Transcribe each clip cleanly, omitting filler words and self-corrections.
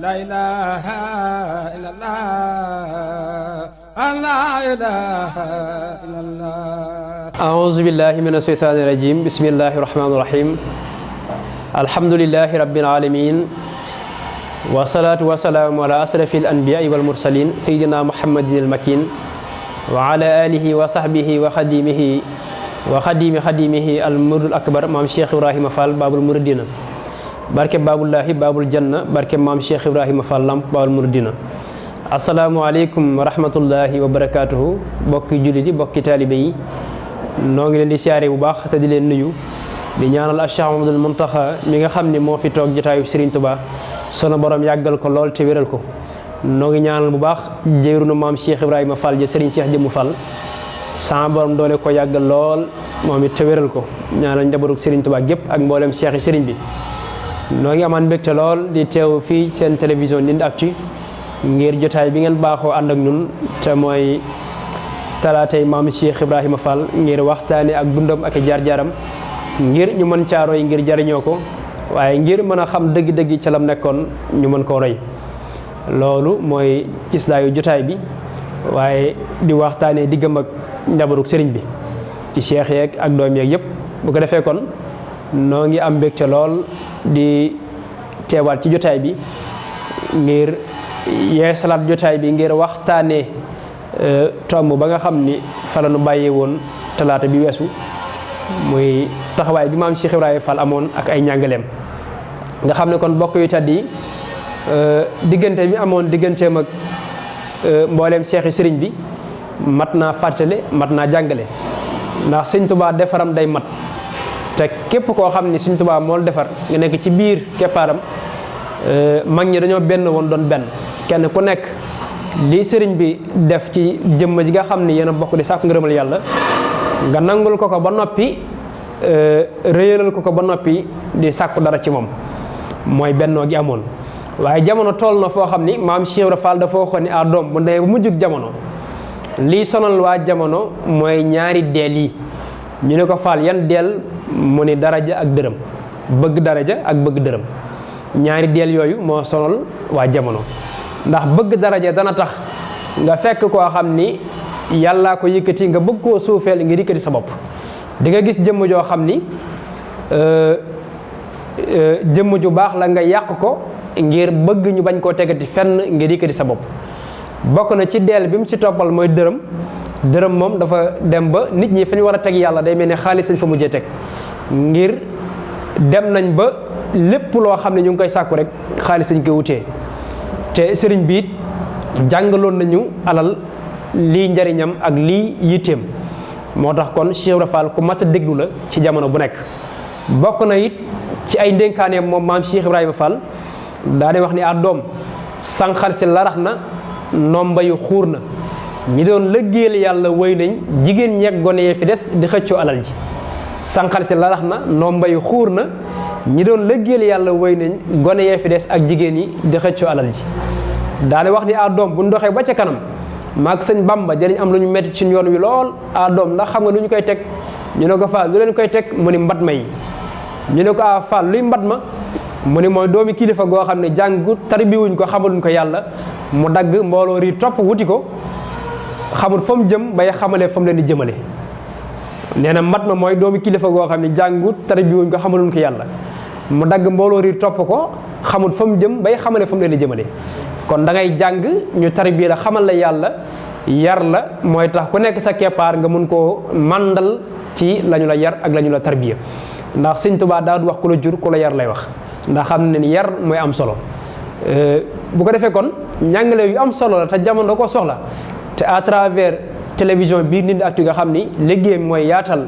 la ilaha illallah la ilaha illallah a'udzu billahi minash shaitanir rajim bismillahir rahmanir rahim alhamdulillahi rabbil alamin wa salatu wa salamu ala asrafil anbiya'i wal mursalin sayyidina muhammadin al makin wa ala alihi wa sahbihi wa khadimihi al muridul akbar maam Cheikh Ibrahima Fall babul muridina barke babullahi babul janna barke maam Cheikh Ibrahima Fall lamp babul muridina assalamu alaykum wa rahmatullahi wa barakatuhu bokki jullit yi bokki taalibe yi noo ngi leen di siyaare bu baax te di leen nuyu di ñaanal Cheikh Mamadou Muntaxa mi nga xam ne moo fi toog jotaayu Serigne Touba sunu borom yàggal ko lool te wéral ko noo ngi ñaanal bu baax jëwriñu maam Cheikh Ibrahima Fall ja Serigne Cheikh Jëmmu Fall sama borom doole ko yàggal lool moom it te wéral ko ñaanal njabootu Serigne Touba gépp ak mboolem Cheikh Serigne bi noo ngi amaan mbégte lool di teew fii seen télévision Ndindy Actu ngir jotaay bi ngeen baaxoo ànd ak ñun te mooy Talatay maam Cheikh Ibrahima Fall ngir waxtaane ak dundam ak jaar-jaaram ngir ñu mën caa roy ngir jariñoo ko waaye ngir mën a xam dëgg-dëgg ca lam nekkoon ñu mën koo roy loolu mooy cislaayu jotaay bi waaye di waxtaanee diggam ak njabaruk sëriñ bi ci cheikh yeeg ak doom yeeg yëpp bu ko defee kon noo ngi am mbégte lool di teewaat ci jotaay bi ngir yeesalaat jotaay bi ngir waxtaanee tomb ba nga xam ni fa la nu bàyyee woon talaata bi weesu muy taxawaay bi maam Cheikh Ibrahima Fall amoon ak ay njàngaleem nga xam ne kon bokk yu tàdd yi diggante bi amoon digganteem ak mbooleem seexi sëriñ bi mat naa fàttale mat naa jàngale ndax sëñ Tuubaa defaram day mat te képp koo xam ni sëñ Tuubaa moo defar nga nekk ci biir keppaaram mag ñi dañoo benn woon doon benn kenn ku nekk lii sëriñ bi def ci jëmm ji nga xam ni yéen a bokk di sàkku ngërëmal yàlla nga nangul ko ba noppi réyalal ko ba noppi di sàkku dara ci moom mooy bennoo gi amoon waaye jamono toll na foo xam ni maam Cheikh Ibra Fall dafa waxoon ni doom bu ndee bu mujjug jamono lii sonal waa jamono mooy ñaari deel yi ñu ne ko Fall yan deel mu ni daraja ak dërëm bëgg daraja ak bëgg dërëm ñaari deel yooyu moo sonal waa jamono ndax bëgg daraja dana tax nga fekk koo xam ni yàllaa ko yëkkati nga bëgg koo suufeel ngir yëkkati sa bopp di nga gis jëmm joo xam ni jëmm ju baax la nga yàq ko ngir bëgg ñu bañ koo tegati fenn ngir yëkkati sa bopp bokk na ci deel bi mu ci toppal mooy dërëm moom dafa dem ba nit ñi fa ñu war a teg yàlla day mel ne xaalis lañ fa mujjee teg ngir dem nañ ba lépp loo xam ne ñu ngi koy sàkku rek xaalis lañ koy wutee te sëriñ bi it jàngaloon nañu alal lii njariñam ak lii yitteem moo tax kon Cheikh Ibra Fall ku mat a déglu la ci jamono bu nekk bokk na it ci ay ndénkaaneem moom maam Cheikh Ibrahima Fall daa di wax ni doom sànqal si larax na nomba yu xuur na ñi doon lëggéeyal yàlla wéy nañ jigéen ñeeg gone yee fi des di xëccoo alal ji sànqal si larax na nomba yu xuur na ñi doon lëggéeyal yàlla wéy nañ gone yee fi des ak jigéen yi di xëccoo alal ji daa di wax ni doom bu ñu doxee ba ca kanam maag sëñ Bamba dinañ am lu ñu metti ci yoon wi lool doom ndax xam nga lu ñu koy teg ñu ne ko Fall lu leen koy teg mu ni mbat ma yi ñu ne ko Fall luy mbat ma mu ni mooy doomi kilifa goo xam ne jàngu tarbiwuñ ko xamaluñ ko yàlla mu dagg mbooloo rii topp wuti ko xamul fa mu jëm bay xamalee fa mu leen di jëmale nee na mbat ma mooy doomi kilifa goo xam ne jàngu tarbiwuñ ko xamaluñ ko yàlla mu dagg mbooloo rii topp ko xamul fa mu jëm bay xamalee fa mu leen di jëmale kon da ngay jàng ñu tarbiya la xamal la yàlla yar la mooy tax ku nekk sa keppaar nga mun koo màndal ci lañu la yar ak lañu la tarbiya ndax sëñ Tuubaa daa du wax ku la jur ku la yar lay wax ndax xam ne ni yar mooy am solo bu ko defee kon njàngale yu am solo la te jamono da ko soxla te à travers télévision bii Ndindy Actu nga xam ni liggéeyam mooy yaatal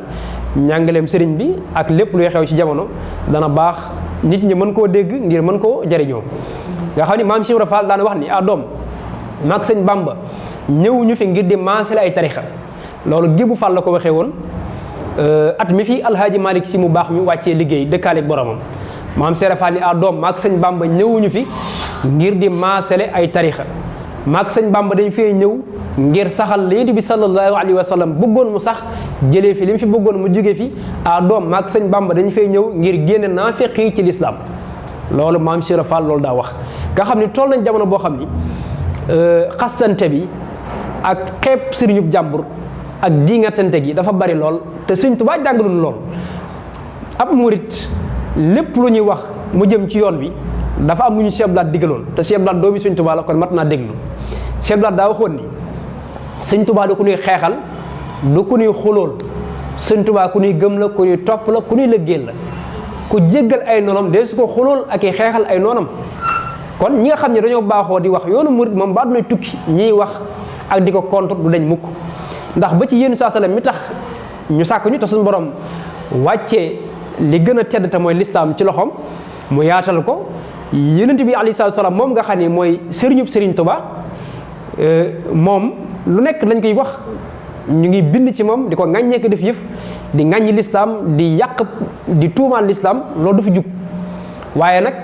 njàngaleem sëriñ bi ak lépp luy xew ci jamono dana baax nit ñi mën koo dégg ngir mën koo jariñoo nga xam ni maam Cheikh Ibra Fall daan wax ni doom maag sëñ Bamba ñëw ñu fi ngir di maasale ay tarixa loolu Gébu Fall la ko waxee woon at mi fi alhaaji Malick si mu baax mi wàccee liggéey dëkkaaleeg boromam maam Cheikh Ibra Fall ni doom maag sëñ Bamba ñëwuñu fi ngir di maasale ay tarixa maag sëñ Bamba dañ fee ñëw ngir saxal la Yonent bi sallallahu alayhi wa sallam bëggoon mu sax jëlee fi li mu fi bëggoon mu jóge fi doom maag sëñ Bamba dañ fee ñëw ngir génne naafeq yi ci lislaam loolu maam Cheikh Ibra Fall loolu daa wax nga xam ni toll nañ jamono boo xam ni xastante bi ak xeeb sëriñub jàmbur ak diingatante gi dafa bari lool te Sëriñ Tuubaa jàngalul lool. ab murit lépp lu ñuy wax mu jëm ci yoon wi dafa am lu ñu Cheikh Blaat digaloon te Cheikh Blaat doomi Sëriñ Tuubaa la kon mat naa déglu. Cheikh Blaat daa waxoon ni Sëriñ Tuubaa du ku ñuy xeexal du ku ñuy xulool Sëriñ Tuubaa ku ñuy gëm la ku ñuy topp la ku ñuy lëggéel la ku jéggal ay noonam de su ko xulool ak i xeexal ay noonam. kon ñi nga xam ne dañoo baaxoo di wax yoonu murit moom ba dunay tukki ñiy wax ak di ko contre du dañ mukk ndax ba ci yéen saa salaam mi tax ñu sàkk ñu te suñu borom wàccee li gën a tedd te mooy lislaam ci loxoom mu yaatal ko yonent bi alayhi salaam moom nga xam ne mooy sëriñub Sëriñ Tuubaa moom lu nekk lañ koy wax ñu ngi bind ci moom di ko ŋàññee ko def yëf di ŋàññi lislaam di yàq di tuumaal lislaam loolu du fi jug waaye nag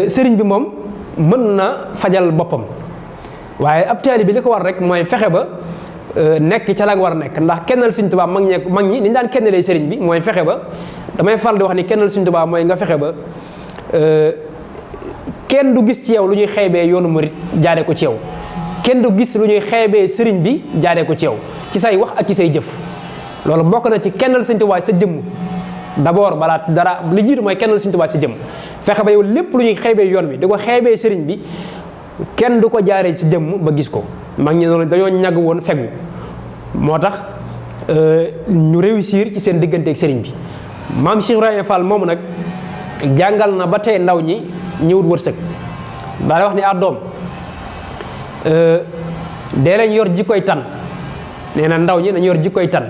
sëriñ bi moom mën na fajal boppam waaye ab taalibe bi li ko war rek mooy fexe ba nekk ca la nga war a nekk ndax kennal Sëriñ Tuubaa mag ñi ni ñu daan kennalee sëriñ bi mooy fexe ba damay fal di wax ni kennal Sëriñ Tuubaa mooy nga fexe ba kenn du gis ci yow lu ñuy xeebee yoonu murit jaaree ko ci yow kenn du gis lu ñuy xeebee sëriñ bi jaaree ko ci yow ci say wax ak ci say jëf loolu bokk na ci kennal Sëriñ Tuubaa sa jëmm d'abord balaa dara li jiitu mooy kennal Sëriñ Tuubaa sa jëmm fexe ba yow lépp lu ñuy xeebee yoon bi di ko xeebee sëriñ bi kenn du ko jaaree ci jëmm ba gis ko mag ñi noonu dañoo ñag woon fegu moo tax ñu réussir ci seen digganteeg sëriñ bi maam Cheikh Ibrahima Fall moomu nag jàngal na ba tey ndaw ñi ñëwut wërsëg daal wax ni doom dee lañ yor jikkoy tan nee na ndaw ñi nañ yor jikkoy tan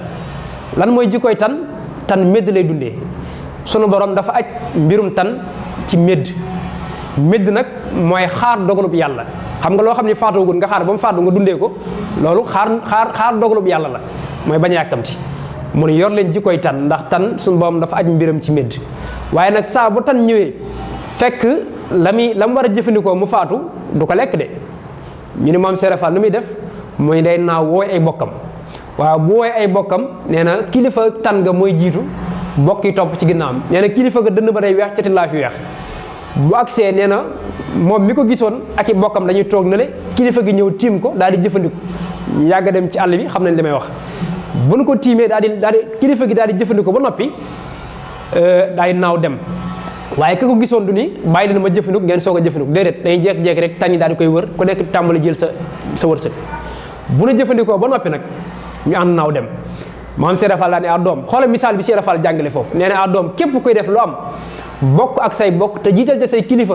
lan mooy jikkoy tan médd lay dundee sunu borom dafa aj mbirum tan ci médd nag mooy xaar dogalub yàlla xam nga loo xam ne faatugul nga xaar ba mu faatu nga dundee ko loolu xaar dogalub yàlla la mooy bañ a yàkkamti mu ne yor leen jikkoy tan ndax tan suñu borom dafa aj mbiram ci médd waaye nag saa bu tan ñëwee fekk la mu war a jëfandikoo mu faatu du ko lekk de ñu ne maam Seera Fall nu muy def mooy day naaw wooy ay bokkam waaw bu wooy ay bokkam nee na kilifa tan nga mooy jiitu bokk yi topp ci ginnaawam nee na kilifa ga dënn ba day weex cati laa fi weex bu agsee nee na moom mi ko gisoon ak i bokkam dañuy toog na le kilifa gi ñëw tiim ko daal di jëfandiku yàgg a dem ci àll bi xam nañ li may wax bu nu ko tiimee daal di kilifa gi daal di jëfandikoo ba noppi daal di naaw dem waaye ki ko gisoon du ni bàyyi leen ma jëfandiku ngeen soog a jëfandiku déedéet dañuy jékki-jékki rek tànn daal di koy wër ku nekk tàmbali jël sa wërsëg bu nu jëfandikoo ba noppi nag ñu ànd naaw dem maam Cheikh Fall daa ne doom xoolal misaal bi Cheikh Fall jàngale foofu nee na doom képp koy def lu am bokk ak say bokk te jiital ca say kilifa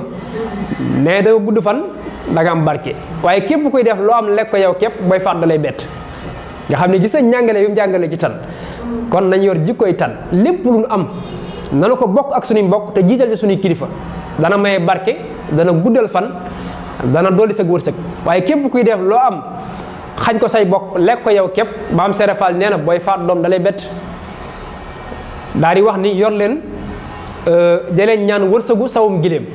nee da nga gudd fan da nga am barke waaye képp koy def loo am lekk ko yow képp booy faat da lay bett nga xam ne gis nañ njàngale yu mu jàngale ci tan kon nañ yor jikkoy tan lépp lu nu am nanu ko bokk ak suñuy mbokk te jiital ca suñuy kilifa dana maye barke dana guddal fan dana dolli sa wërsëg waaye képp kuy def loo am xañ ko say bokk lekk ko yow képp maam Cheikh Fall nee na booy faat doom da lay bett daal di wax ni yor leen da leen ñaan wërsëgu sawum gileem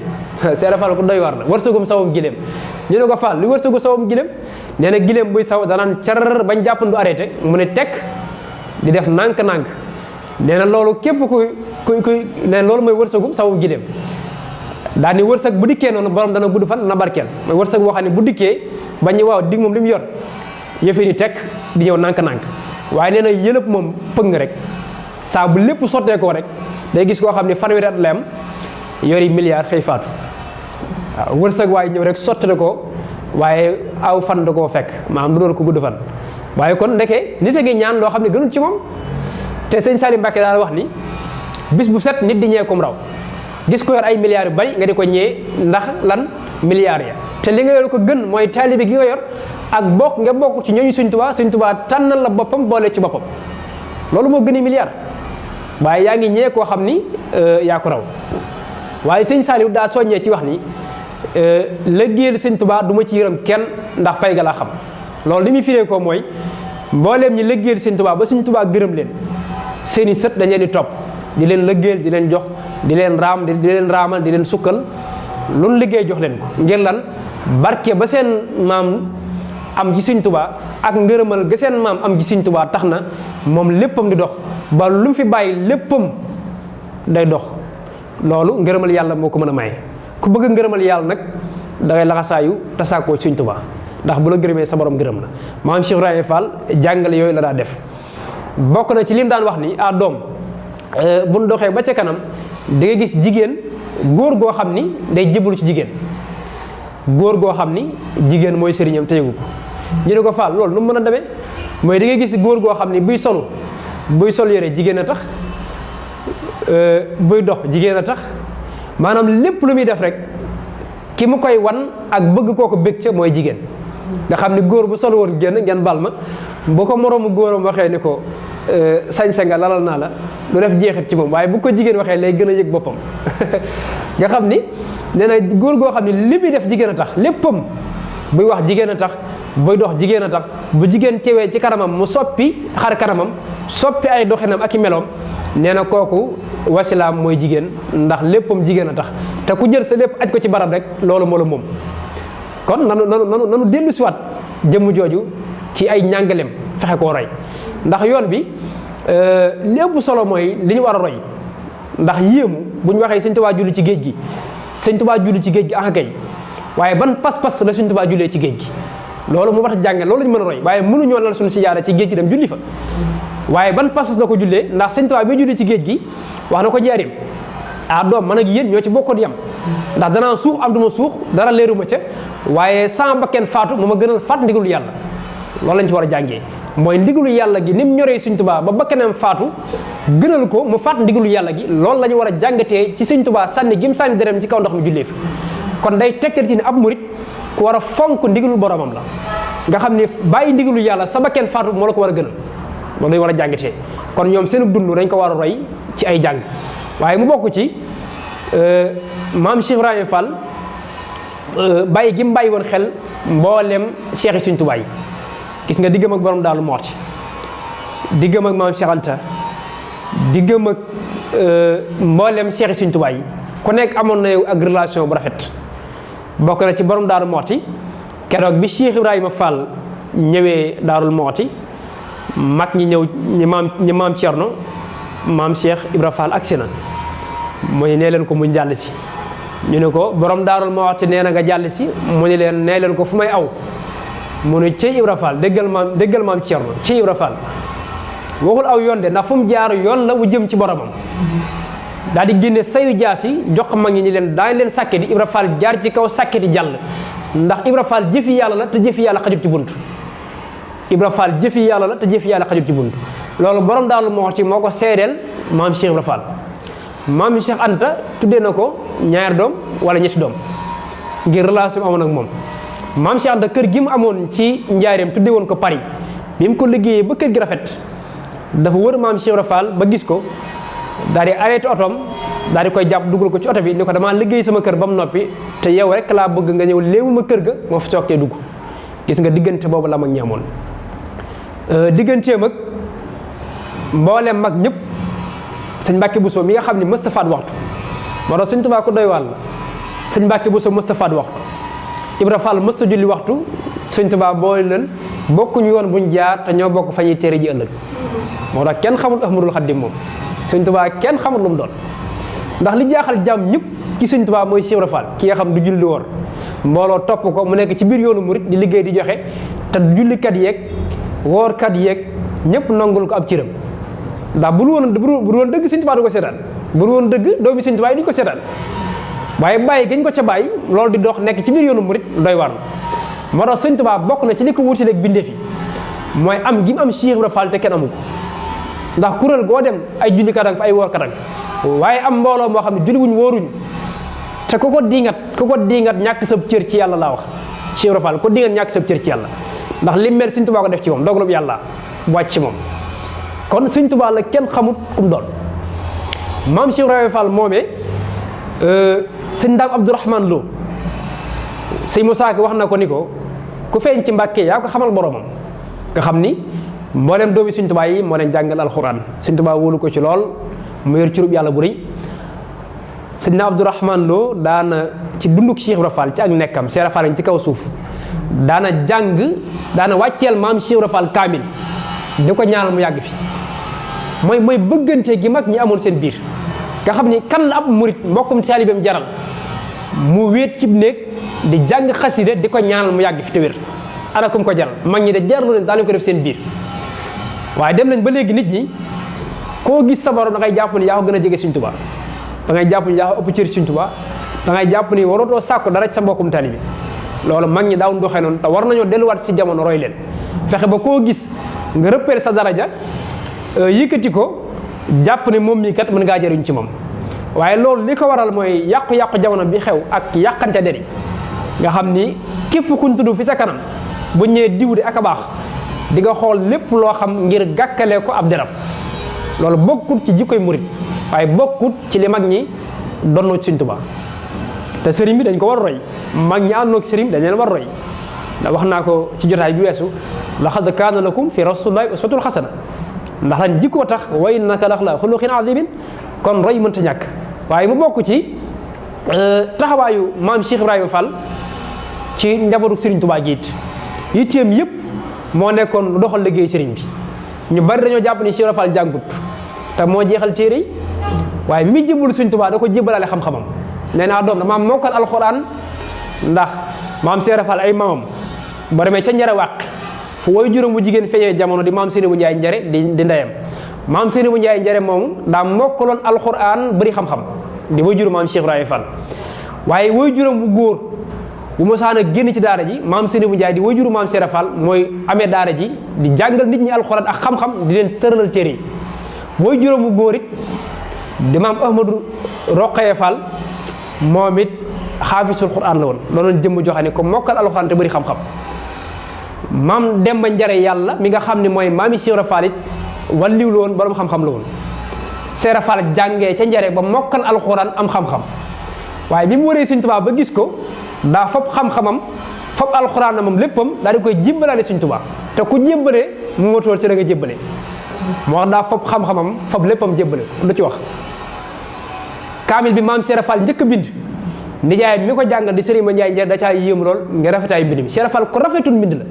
Cheikh Fall ku doy war la wërsëgum sawum gileem ñu ne ko Fall lu wërsëgu sawum gileem nee na gileem buy saw danaan car bañ jàppandu arrêté mu ne tekk di def nànk-nànk nee na loolu képp kuy nee loolu mooy wërsëgum sawum gileem daal ni wërsëg bu dikkee noonu borom dana gudd fan dana barkeel mooy wërsëg boo xam ne bu dikkee bañ ñu waaw dig moom li mu yor yëfee ni tekk di ñëw nànk-nànk waaye nee na yëlëb moom pëng rek saa bu lépp sottee ko rek day gis koo xam ne fanweeri at la am yori milliard xëy faatu waaw wërsëg waaye ñëw rek sottale ko waaye aw fan da koo fekk maanaam du doon ko gudd fan waaye kon ndeke nit a ngi ñaan loo xam ne gënul ci moom te sëñ Saliou Mbacke daal wax ni bis bu set nit di ñee kum raw gis ko yor ay milliards yu bari nga di ko ñee ndax lan milliards ya te li nga yor ko gën mooy taalibe gi nga yor ak bokk nga bokk ci ñooñu Sëñ Tuubaa tànnal la boppam boole ci boppam loolu moo gën a milliard waaye yaa ngi ñee koo xam ni yaa ko raw waaye sëñ Saliou daa soññee ci wax ni liggéeyal Sëñ Tuubaa du ma ci yërëm kenn ndax pay ga laa xam loolu li muy firee ko mooy mbooleem ñi liggéeyal Sëñ Tuubaa ba Sëñ Tuubaa gërëm leen seeni sët dañ leen di topp di leen liggéeyal di leen jox di leen raam di leen raamal di leen sukkal loolu liggéey jox leen ko ngir lan barke ba seen maam am ci Sëñ Tuubaa ak ngërëmal ga seen maam am ci Sëñ Tuubaa tax na moom léppam di dox ba lu mu fi bàyyi léppam day dox loolu ngërëmal yàlla moo ko mën a maye ku bëgg ngërëmal yàlla nag da ngay laxasaayu tasaakoo Sëñ Tuubaa ndax bu la gërëmee sa borom gërëm la. maam Cheikh Ibrahima Fall jàngale yooyu la daa def bokk na ci lim daan wax ni doom buñ doxee ba ca kanam da nga gis jigéen góor goo xam ni day jébbalu ci jigéen góor goo xam ni jigéen mooy sëriñam te yëgu ko ñu ne ko Fall loolu nu mu mën a demee mooy da ngay gis góor goo xam ni buy sol yére jigéen a tax buy dox jigéen a tax maanaam lépp lu muy def rek ki mu koy wan ak bëgg koo ko bëgg ca mooy jigéen nga xam ni góor bu sol woon génn ngeen bal ma boo ko moroomu góoram waxee ni ko sañse nga lalal naa la du def jeexit ci moom waaye bu ko jigéen waxee lay gën a yëg boppam nga xam ni nee na góor goo xam ni li muy def jigéen a tax léppam buy wax jigéen a tax buy dox jigéen a tax bu jigéen teewee ci kanamam mu soppi xar kanamam soppi ay doxinam ak i meloom nee na kooku wasilaam mooy jigéen ndax léppam jigéen a tax te ku jël sa lépp aj ko ci barab rek loolu moo la moom kon nanu dellu siwaat jëmm jooju ci ay njàngaleem fexe koo roy ndax yoon bi lépp solo mooy li ñu war a roy ndax yéemu bu ñu waxee Sëñ Tuubaa julli ci géej gi Sëñ Tuubaa julli ci géej gi ah kay waaye ban pas-pas la Sëñ Tuubaa jullee ci géej gi loolu moo war a jànge loolu la ñu mën a roy waaye mënuñoo lal suñu sijaada ci géej gi dem julli fa waaye ban pas-pas la ko jullee ndax Sëñ Tuubaa bi julli ci géej gi wax na ko jaarim doom man ak yéen ñoo ci bokkoon yam ndax danaa suux am duma suux dara leeruma ca waaye sama bakken faatu moo ma gënal faat ndigalu yàlla loolu lañ ci war a jàngee mooy ndigalu yàlla gi ni mu ñoree Sëñ Tuubaa ba bakkenam faatu gënal ko mu faat ndigalu yàlla gi loolu la ñu war a jàngatee ci Sëñ Tuubaa sànni gim sànni derem ci kaw ndox mi jullee fi kon day tegtal ci ne ab murit ku war a fonk ndigalu boromam la nga xam ne bàyyi ndigalu yàlla sa bakken faatu moo la ko war a gënal loolu lañ war a jàngatee kon ñoom seen dund dañ ko war a roy ci ay jàng waaye mu bokk ci maam Cheikh Ibrahima Fall bàyyi gi mu bàyyi woon xel mboolem Cheikh yi Sëñ Tuubaa yi gis nga diggam ak borom Daaru Muxti diggam ak maam Cheikh Anta diggam ak mboolem Cheikh yi Sëñ Tuubaa yi ku nekk amoon na yow ak relation bu rafet bokk na ci borom Daaru Muxti keroog bi Cheikh Ibrahima Fall ñëwee Daarul Muxti mag ñi ñëw ñi maam Cerno maam Cheikh Ibra Fall agsi na mu ne nee leen ko mu jàll si ñu ne ko borom Daarul Muxti nee na nga jàll si mu ne leen nee leen ko fu may aw mu ne Cheikh Ibra Fall déggal maam Cerno Cheikh Ibra Fall waxul aw yoon de ndax fu mu jaar yoon la wu jëm ci boromam daal di génne sayu jaas yi jox mag ñi ni leen daañu leen sàkketi Ibra Fall jaar ci kaw sàkketi jàll ndax Ibra Fall jëfi yàlla la te jëfi yàlla xajut ci bunt Ibra Fall jëfi yàlla la te jëfi yàlla xajut ci bunt loolu borom Daaru Muxti moo ko seedeel maam Cheikh Ibra Fall maam Cheikh Anta tuddee na ko ñaari doom wala ñetti doom ngir relation amoon ak moom maam Cheikh Anta kër gi mu amoon ci njaareem tuddee woon ko Paris bi mu ko liggéeyee ba kër gi rafet dafa wër maam Cheikh Ibra Fall ba gis ko daal di arrêté otoom daal di koy jàpp dugal ko ci oto bi ni ko damaa liggéey sama kër ba mu noppi te yow rek laa bëgg nga ñëw léewu ma kër ga moo fa soog tee dugg gis nga diggante boobu la mag ñi amoon digganteem ak mboolem mag ñëpp sëñ Mbàkke Buso mi nga xam ne mësta faat waxtu moo tax Sëñ Tuubaa ko doy wàll sëñ Mbàkke Buso mësta faat waxtu Ibra Fall mësta julli waxtu Sëñ Tuubaa boole leen bokkuñu yoon buñ jaar te ñoo bokk fa ñuy tere ji ëllëg moo tax kenn xamul Ahmadul Xaadim moom Sëñ Tuubaa kenn xamul lu mu doon ndax li jaaxal jàmm ñëpp ci Sëñ Tuubaa mooy Cheikh Ibra Fall ki nga xam du julli woor mbooloo topp ko mu nekk ci biir yoonu murit di liggéey di joxe te jullikat yeeg woorkat yeeg ñëpp nangul ko ab cëram ndax bu woon dëgg Sëñ Tuubaa du ko seetaan bu woon dëgg doomi Sëñ Tuubaa yi duñ ko seetaan waaye bàyyi gañ ko ca bàyyi loolu di dox nekk ci biir yoonu murit doy war moo tax Sëñ Tuubaa bokk na ci li ko wutaleeg bindee fi mooy am gi mu am Cheikh Ibra Fall te kenn amu ko ndax kuréel goo dem ay jullikat ak fa ay woorkat ak waaye am mbooloo moo xam ne julli wuñ wóoruñ te ku ko diingat ñàkk sab cër ci yàlla laa wax Cheikh Ibra Fall ko diingat ñàkk sab cër ci yàlla ndax li mel Sëñ Tuubaa ko def ci moom dogalub yàlla wàcc ci moom kon Sëñ Tuubaa la kenn xamut kum doon maam Cheikh Ibrahima Fall moomee sëñ Ndaam Abdourahman Lo sëñ Musaa Ka wax na ko ni ko ku feeñ ci Mbàkke yaa ko xamal boromam nga xam ni mboolem doomi Sëñ Tuubaa yi moo leen jàngal alxuraan Sëñ Tuubaa wóolu ko ci lool mu yor ci rub yàlla bu rëy sëñ Ndaam Abdourahman Lo daana ci dunduk Cheikh Ibra Fall ci ak nekkam Cheikh Ibra Fall ci kaw suuf daana wàcceel maam Cheikh Ibra Fall kaamil di ko ñaanal mu yàgg fi mooy bëggante gi mag ñi amoon seen biir nga xam ni kan la ab murit mbokkum taalibeem jaral mu wéet cib néeg di jàng xasida di ko ñaanal mu yàgg fi te wér ana kum ko jaral mag ñi de jarlu leen daanañ ko def seen biir waaye dem nañ ba léegi nit ñi koo gis sa borom da ngay jàpp ni yaa ko gën a jege Sëriñ Tuubaa da ngay jàpp ni yaa ko ëpp cër Sëriñ Tuubaa da ngay jàpp ni warootoo sàkku dara ci sa mbokkum taalibe bi loolu mag ñi daaw doxee noonu te war nañoo delluwaat si jamono roy leen fexe ba koo gis nga rëppeel sa daraja yëkkati ko jàpp ne moom mii kat mën ngaa jëriñ ci moom waaye loolu li ko waral mooy yàqu-yàqu jamono bi xew ak yàqante deri nga xam ni képp kuñ tudd fi sa kanam bu ñëwee diw di ak a baax di nga xool lépp loo xam ngir gàkkalee ko ab deram loolu bokkut ci jikkoy murit waaye bokkut ci li mag ñi donnoo ci Sëriñ Tuubaa te sëriñ bi dañ ko war a roy mag ñi àndoon ak sëriñ dañ leen war a roy ndax wax naa ko ci jotaay bi weesu laqad kaana lakum fi rasulillahi uswatun xasana ndax lan jikkoo tax wa innaka la xuluqin azimin kon roy mënta ñàkk waaye mu bokk ci taxawaayu maam Cheikh Ibrahima Fall ci njabootu Sëriñ Tuubaa gi it yitteem yëpp moo nekkoon lu doxal liggéey sëriñ bi ñu bari dañoo jàpp ni Cheikh Ibrahima Fall jàngut te moo jeexal téere yi waaye bi muy jébbalu Sëriñ Tuubaa da ko jébbalaale xam-xamam nee naa doom dama mokkal alxuraan ndax maam Cheikh Ibrahima Fall ay maamam boo demee ca njare wàq fu woy juróom bu jigéen feeñee jamono di maam Seynabou Ndiaye njare di ndeyam maam Seynabou Ndiaye njare moomu daa mokkaloon alxuraan bëri xam-xam di woy juróom maam Cheikh Ibrahima Fall waaye woy juróom bu góor bu mosaan a génn ci daara ji maam Seynabou Ndiaye di woy juróom maam Cheikh Fall mooy amee daara ji di jàngal nit ñi alxuraan ak xam-xam di leen tëralal téere yi woy juróom bu góor it di maam Ahmadou Roqaye Fall moom it xaafisul xuraan la woon doonoon jëmm joxe ne ko mokkal alxuraan te bëri xam-xam maam Demba Njare yàlla mi nga xam ne mooy maami Cheikh Ibra Fall it walliw la woon borom xam-xam la woon Cheikh Ibra Fall jàngee ca njare ba mokkal alxuraan am xam-xam waaye bi mu waree Sëriñ Tuubaa ba gis ko daa fab xam-xamam fab alxuraan moom léppam daal di koy jébbalaale Sëriñ Tuubaa te ku jébbalee mu nga tool ci la nga jébbale moo wax daa fab xam-xamam fab léppam jébbale lu ci wax kaamil bi maam Cheikh Ibra Fall njëkk a bind nijaay mi ko jàngal di Sëriñ Ma Njaay Njaay da caa yéemu lool nga rafetaay mbind mi Cheikh Ibra Fall ku rafetul mbind la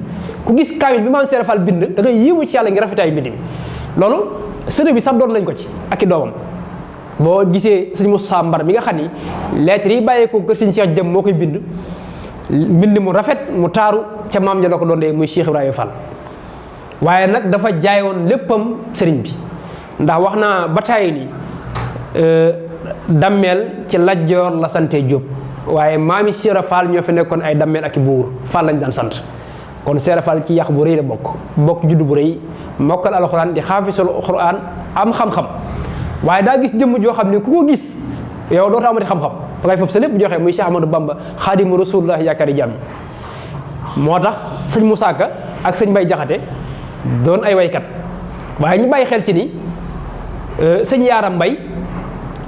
ku gis kaamil bi maam Cheikh Ibra Fall bind da ngay yéemu ci yàlla nga rafetaay mbind mi loolu sëriñ bi sax doon nañ ko ci ak i doomam boo gisee sëñ Moussa Mbar mi nga xam ni lettre yi bàyyeekoo kër sëñ Cheikh jëm moo koy bind mbind mu rafet mu taaru ca maam ja la ko doon dee muy Cheikh Ibrahima Fall waaye nag dafa jaayoon léppam sëriñ bi ndax wax naa ba taay ni dammeel ci Lat Joor la sante Jóob waaye maami Cheikh Ibra Fall ñoo fi nekkoon ay dammeel ak i buur Fall lañ daan sant kon Cheikh Ibra Fall ci yàq bu rëy la bokk juddu bu rëy mokkal alxuraan di xaafisul alxuraan am xam-xam waaye daa gis jëmm joo xam ne ku ko gis yow dootoo amati xam-xam da ngay foofu sa lépp joxe muy Cheikh Ahmadou Bamba xaadimu rasulullah yaakaari jàmm moo tax sëñ Moussa Ka ak sëñ Mbay Jaxate doon ay waykat waaye ñu bàyyi xel ci ni sëñ Yaaram Mbay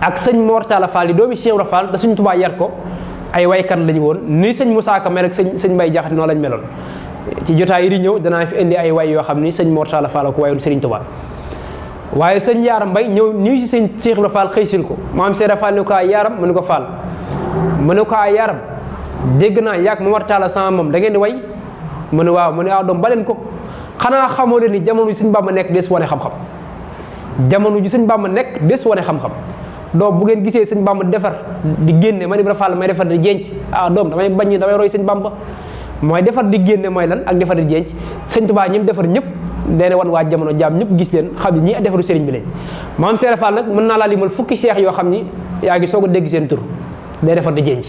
ak sëñ Mor Talla Fall yi doomi Cheikh Ibra Fall da Sëñ Tuubaa yar ko ay waykat lañu woon ni sëñ Moussa Ka mel ak sëñ Mbay Jaxate noonu lañ meloon ci jotaay yi di ñëw danaa fi indi ay way yoo xam ni sëñ Mor Talla Fall ko wayoon Sëriñ Tuubaa waaye sëñ Yaaram Mbay ñëw nii si sëñ Cheikh Ibra Fall xëysil ko maam Cheikh Ibra Fall ni ko Yaaram mu ne ko Fall mu ne ko Yaaram dégg naa yàgg Mor Talla sama moom da ngeen di way mu ne waaw mu ne doom baleen ko xanaa xamoo leen ni jamono ji sëñ Bàmba nekk des wane xam-xam jamono ji sëñ Bàmba nekk des wane xam-xam doom bu ngeen gisee sëñ Bàmba defar di génne man Ibra Fall may defar di jenc doom damay bañ damay roy sëñ Bàmba mooy defar di génne mooy lan ak defar di jenc sëñ Tuubaa ñim defar ñëpp dene wan waa jamono jaam ñëpp gis leen xam ne ñii defaru sëriñ bi lañ maam Cheikh Ibra Fall nag mën naa laa limal fukki seex yoo xam ni yaa ngi soog a dégg seen tur day defar di jenc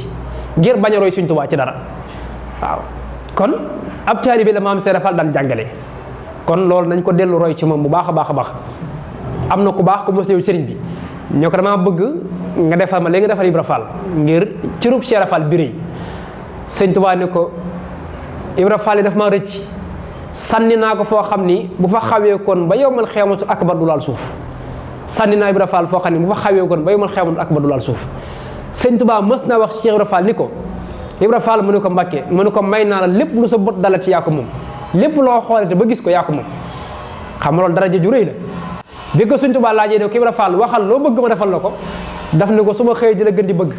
ngir bañ a roy sëñ Tuubaa ci dara waaw kon ab taalibe la maam Cheikh Ibra Fall daan jàngale kon loolu nañ ko dellu roy ci moom bu baax a baax a baax am na ku baax ku mos ñëw sëriñ bi ñoo ko damaa bëgg nga defal ma léegi nga defal Ibra Fall ngir cërub Cheikh Ibra Fall bi rëy sëñ Tuubaa ne ko Ibra Fall yi daf ma rëcc sànni naa ko foo xam ni bu fa xawee kon ba yowmal xeematu akbar du laal suuf sànni naa Ibra Fall foo xam ni bu fa xawee kon ba yowmal xeematu akbar du laal suuf sëñ Tuubaa mës naa wax Cheikh Ibra Fall ni ko Ibra Fall mu ne ko Mbàkke mu ne ko may naa la lépp lu sa bot dalati yaa ko moom lépp loo xoolate ba gis ko yaa ko moom xam nga loolu daraja ju rëy la bi ko sëñ Tuubaa laajee ne ko Ibra Fall waxal loo bëgg ma defal la ko daf ne ko su ma xëyee di la gën di bëgg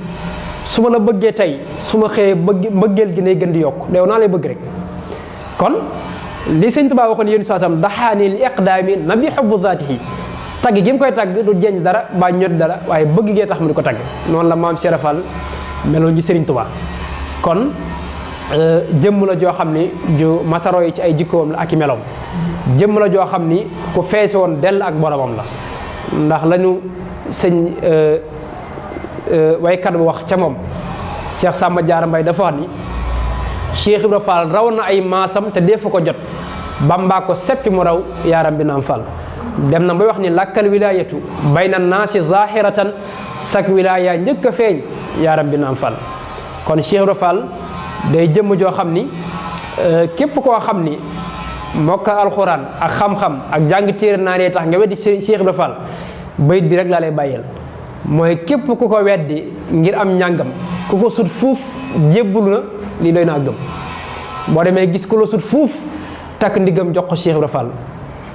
su ma la bëggee tey su ma xëyee mbëggeel gi nay gën di yokk yow naa lay bëgg rek kon li sëñ Tuubaa waxoon yéen saa sam daxaani li iqdaami nabi xubbu zaatihi tagg gi mu koy tagg du jeñ dara ba ñot dara waaye bëgg gee tax mu di ko tagg noonu la maam Cheikh Ibra Fall meloon ci Sëriñ Tuubaa kon jëmm la joo xam ni ju mataro yi ci ay jikkoom la ak i meloom jëmm la joo xam ni ku feese woon dell ak boromam la ndax lañu sëñ waykat bu wax ca moom Cheikh Samba Diarra Mbaye dafa wax ni Cheikh Ibra Fall raw na ay maasam te defu ko jot Bamba ko seppi mu raw yaaram bi naam Fall dem na bay wax ni lakkal wilayatu bayna naasi zahiratan sak wilaya njëkk a feeñ yaaram bi naam Fall kon Cheikh Ibra Fall day jëmm joo xam ni képp koo xam ni mokkal alxuraan ak xam-xam ak jàng téere naanee tax nga weddi Cheikh Ibra Fall bayit bi rek laa lay bàyyeel mooy képp ku ko weddi ngir am njàngam ku ko sut fuuf jébbulu na lii doy naa gëm boo demee gis ku la sut fuuf takk ndigam jox ko Cheikh Ibra Fall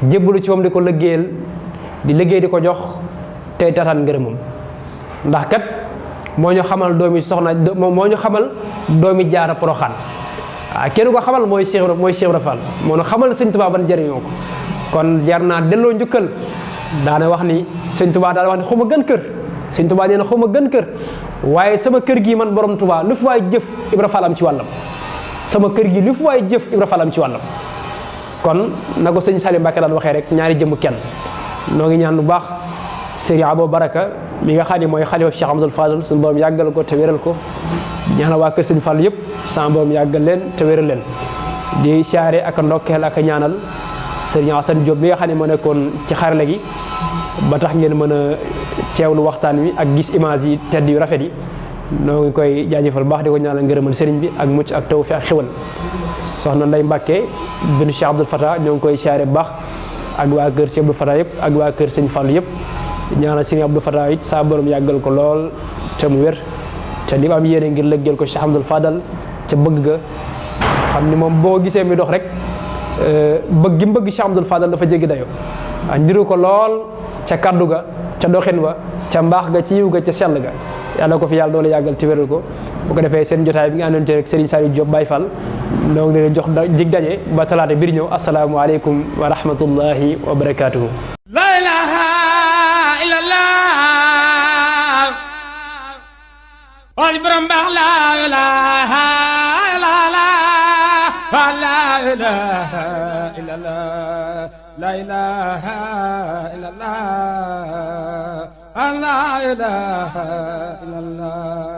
jébbulu ci moom di ko liggéeyal di liggéey di ko jox tey tataan ngërëmam ndax kat moo ñu xamal doomi soxna moo ñu xamal doomi jaara poroxaan kenn ko xamal mooy Cheikh Ibra Fall moo ñu xamal sëñ Tuubaa ban jëriñoo ko kon jar naa delloo njukkal daana wax ni sëñ Tuubaa daal wax ni xuma gën kër sëñ Tuubaa nee na xuma gën kër waaye sama kër gi man borom Tuubaa lu fi waay jëf Ibra Fall am ci wàllam sama kër gi lu fi waay jëf Ibra Fall am ci wàllam kon na ko sëñ Saliou Mbacke daan waxee rek ñaari jëmm kenn noo ngi ñaan lu baax Serigne Abo Baraka mi nga xam ne mooy xalifa Cheikh Amadou Fadal suñu borom yàggal ko te wéral ko ñaanal waa kër sëñ Fall yëpp sama borom yàggal leen te wéral leen di siyaare ak ndokkeel ak ñaanal Serigne Assane Diop mi nga xam ne moo nekkoon ci xarala gi ba tax ngeen mën a teewlu waxtaan wi ak gis image yi tedd yu rafet yi noo ngi koy jaajëfal baax di ko ñaanal ngërëmal sëriñ bi ak mucc ak taw fi ak xewal soxna Ndeye Mbacke binu Cheikh Abdoul Fatah ñoo ngi koy siyaare bu baax ak waa kër Cheikh Abdoul Fatah yëpp ak waa kër sëñ Fall yëpp ñaanal sëriñ Abdoul Fatah it saa borom yàggal ko lool te mu wér te li am yéene ngir lëggeel ko Cheikh Abdoul Fadal ca bëgg ga xam ni moom boo gisee mi dox rek bëgg gi mu bëgg Cheikh Abdoul Fadal dafa jéggi dayo ndiru ko lool ca kaddu ga ca doxin wa ca mbaax ga ci yiw ga ca sell ga yàlla ko fi yàlla doole yàggal ci wéral ko bu ko defee seen jotaay bi nga àndante rek Serigne Saliou Diop Baye Fall noo ngi leen jox dig daje ba talaata biir ñëw asalaamualeykum wa rahmatullahi wa barakaatuhu. La ilaha illallah wal borom baax la ilaha illallah la ilaha illallah la ilaha illallah